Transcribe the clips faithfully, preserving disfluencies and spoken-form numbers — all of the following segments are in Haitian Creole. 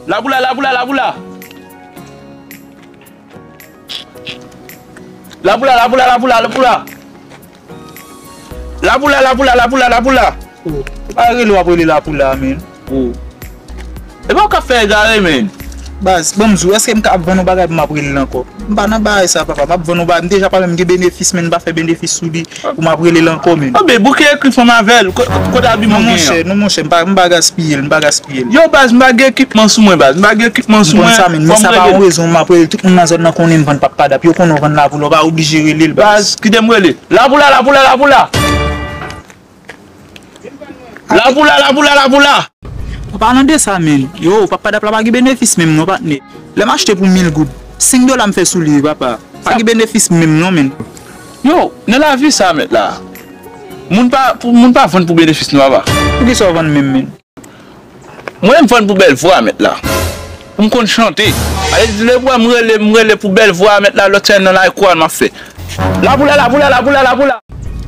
Lapoula, lapoula, lapoula. Lapoula, lapoula, lapoula, lapoula. Lapoula, lapoula, lapoula, lapoula. Oh, pa rele w ap rele lapoula, men. Oh. E pa w k ap fè egare, men. Baz, ban m di w, èske m ka ap vann yon bagay pou m ap rele l ankò? M pa nan bagay sa, papa. M ap vann yon bagay. M deja pa menm gen benefis, men m pa fè benefis sou li pou m ap rele l ankò, men. Anben, bouke ekri fanm avè l. Ko-, ko-, kote abiman w genyen an? Non, monchè, non, monchè, m pa, m pa gaspiye l, m pa gaspiye l. Yo, baz, m pa gen ekipman sou mwen, baz. M pa gen ekipman sou mwen. M konn sa, men, men sa pa yon rezon m ap rele l. Tout moun nan zòn nan konnen m vann pap padap. Yo konnen w vann lapoula, w pa oblije rele l, baz. Baz, kite m rele. Lapoula, lapoula, lapoula! Lapoula, lapoula, lapoula! An palan de sa, men. Yo, pap padap la pa gen benefis menm non, patnè. Lè m achte pou mil goud, senk dola m fè sou li, papa. Pa gen benefis menm non, men. Yo, nan lavi sa, mèt la, moun pa, pou, moun pa vann pou benefis non, papa. Poukisa w vann menm, men? Mwen, m vann pou bèl vwa, mèt la. Pou m konn chante. Ale di, lè m rele, m rele pou bèl vwa, mèt la, lòt sèn nan la, e kwa m ap fè. Lapoula, lapoula, lapoula, lapoula.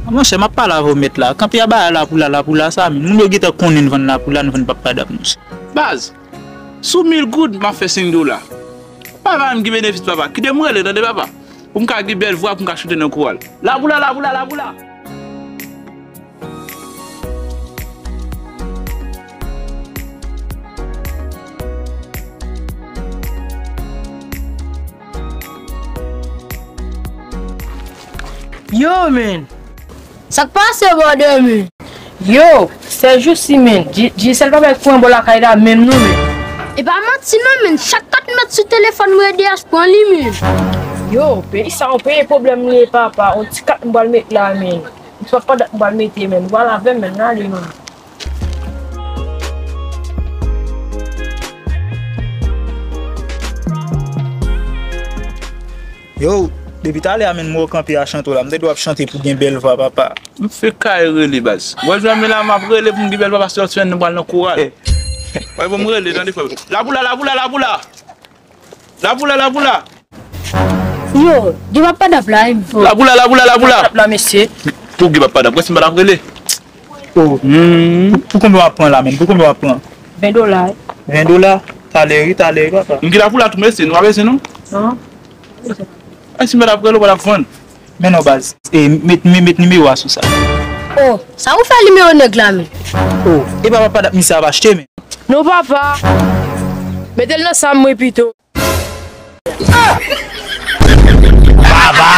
Monchè, m ap pale avè w, mèt la. Kanpe a ba lapoula, lapoula sa, men. Moun yo gentan konnen n vann lapoula, n vann pap padap, monchè. Baz, sou mil goud, m ap fè senk dola. Pa va m gen benefis, papa. Kite m rele, tande, papa. Pou m ka gen bèl vwa, pou m ka chante nan koral. Lapoula, lapoula, lapoula. Yo, men. Sa k pase, brother, men? Yo, sèjousi, men, Di-, Digicel pa bay kouran bò lakay la menm non, men. E pa manti non, men, chak kat mèt sou telefòn mwen D H pran li, men. Yo, peyi sa yon peyi pwoblèm li ye, papa. Yon ti kat m pral met la, men. M pa pandan m pral mete, men. Ou pral avè m, men, n ale, men. Yo, depi talè a, men, m wè w kanpe a chante w la. M te di w ap chante pou gen bèl vwa, papa. M fèk kay rele, baz. Wè, jwenn men la, m ap rele pou m gen bèl vwa, paske lòt semèn nou pral nan koral. Wè, pou m rele, tande, frè. Lapoula, lapoula, lapoula. Lapoula, lapoula. Yo, gen pap padap la, wi, bro. Lapoula, lapoula, lapoula. Pap padap la, mesye. Pou gen pap padap, wè, si m pa t ap rele. Oh. Hmm. Pou, pou konbyen w ap pran la, men? Pou konbyen w ap pran? Ven dola, wi. Ven dola? Talè, wi, talè, wi, papa. M gen lapoula tou, mesye, nou pa bezwen, non? Non. Ay, si m pa t ap rele, w pa t ap vann. Men non, baz. E, met, met, met nimewo a sou sa. Oh, sa ou fè nimewo nèg la, men? Oh, e pa pap padap misye ap achte, men. Non, papa. Mete l nan sa m, wi, pito. Papa,